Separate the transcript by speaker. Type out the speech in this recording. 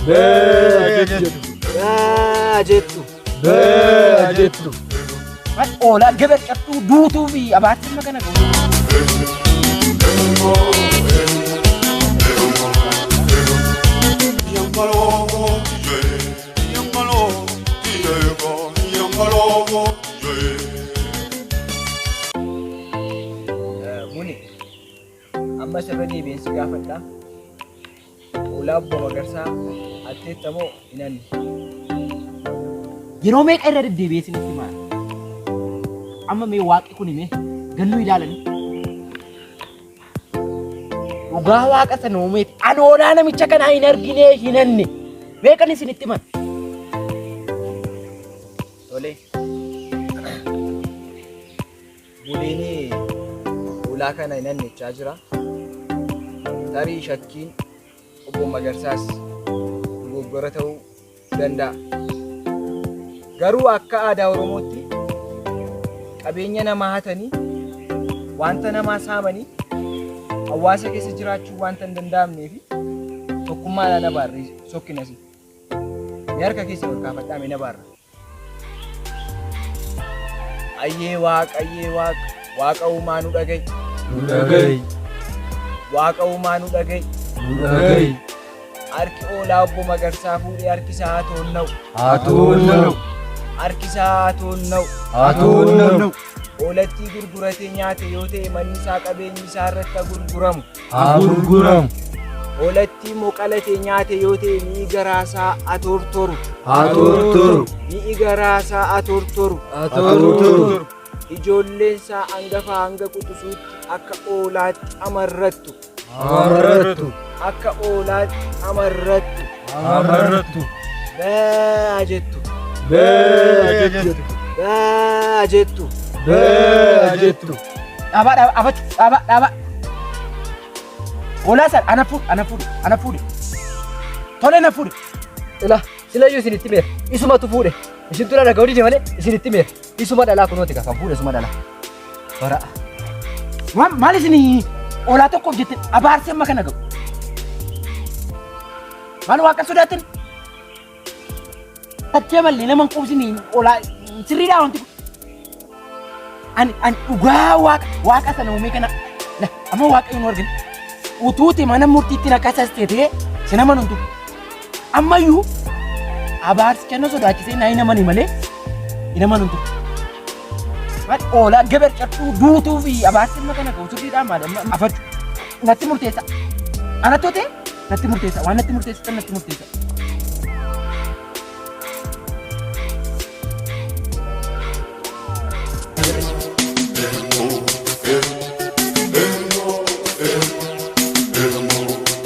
Speaker 1: Bee jettu.
Speaker 2: Bee jettu.
Speaker 1: Bee jettu.
Speaker 3: Maal oolaa gabar cabxuu duutuu fi abaarsi amma kana ga'u.
Speaker 2: Muni ammas irra deebi'een si gaafadha. Hoolaa obbo Magarsaa hatteetta moo hin hanne?
Speaker 3: Yeroo meeqa irra deddeebi'ee isinitti himaa? Amma mee waaqi kun mee gannuu ilaalanii. Dhugaa waaqa sana uumeeti. Ani hoolaa namicha kanaa hin argine hin hanne. Meeqan isinitti himan?
Speaker 2: Tole. Buliin hoolaa kana hin hanne jechaa jira. Tarii shakkiin obbo Magarsaas dogoggora ta'uu danda'a. Garuu akka aadaa Oromootti qabeenya namaa hatanii wanta namaa saamanii hawaasa keessa jiraachuu wanta hin danda'amnee fi tokkummaadhaan abaarree sokkinasi. Mee harka keessan ol kaafadhaa mee nabaarra. Ayyee waaqa ayyee waaqa waaqa uumaa nu dhaga'i.
Speaker 1: Nu dhaga'i.
Speaker 2: Waaqa uumaa nu dhaga'i.
Speaker 1: Nu dhaga'i.
Speaker 2: Harki oolaa obbo Magarsaa fuudhee harki isaa haa toonna'u.
Speaker 1: Haa toonna'u.
Speaker 2: Harki isaa haa toonna'u.
Speaker 1: Haa toonna'u.
Speaker 2: Oolattii gurguratee nyaate yoo ta'e manni isaa qabeenyi isaa irratti haa gurguramu.
Speaker 1: Haa gurguramu.
Speaker 2: Oolattii immoo qalatee nyaate yoo ta'e mi'i garaasaa haa tortoru.
Speaker 1: Haa tortoru.
Speaker 2: Mi'i garaasaa haa tortoru.
Speaker 1: Haa tortoru.
Speaker 2: Ijoolleen isaa hangafaa hanga quxisuutti akka oolaatti amarrattu.
Speaker 1: Amarrattu.
Speaker 2: Akka oolaatti amarrattu.
Speaker 1: Amarrattu.
Speaker 2: Baa jettu.
Speaker 1: Bee jettu.
Speaker 2: Baa jettu.
Speaker 1: Bee jettu.
Speaker 3: Dhaabaa dhaabaa afachu dhaabaa dhaabaa. Hoolaa sana ana fuudhi ana fuudhi ana fuudhi. Tole na fuudhi.
Speaker 4: Ila silayyuu isinitti meera. Isumatu fuudhe. Isin tura dhaga'uu dide malee isinitti meera. Isuma dhalaa kunooti kan fuudhe isuma dhalaa. Bara.
Speaker 3: Waan maal isin hoolaa tokkoof jette abaarsi amma kana ga'u. Maal waaqa sodaattan? Tattee mallee nama hin quubsine hoolaa sirriidhaa wanti kun. Ani ani dhugaa waaqa waaqa sana uumee kana la amma waaqayyo nu argina. Utuuti mana murtiitti na kasaste ta'ee si nama nun tuqu. Ammayyuu abaarsicha na sodaachisee na hin amani malee hin amanu ture. Maal oolaa gabar cabsuu duutuu fi abaarsi amma kana ga'u sirriidhaa maali amma afachu natti murteessa. Anatti ta'e natti murteessa waan natti murteessitan natti murteessa.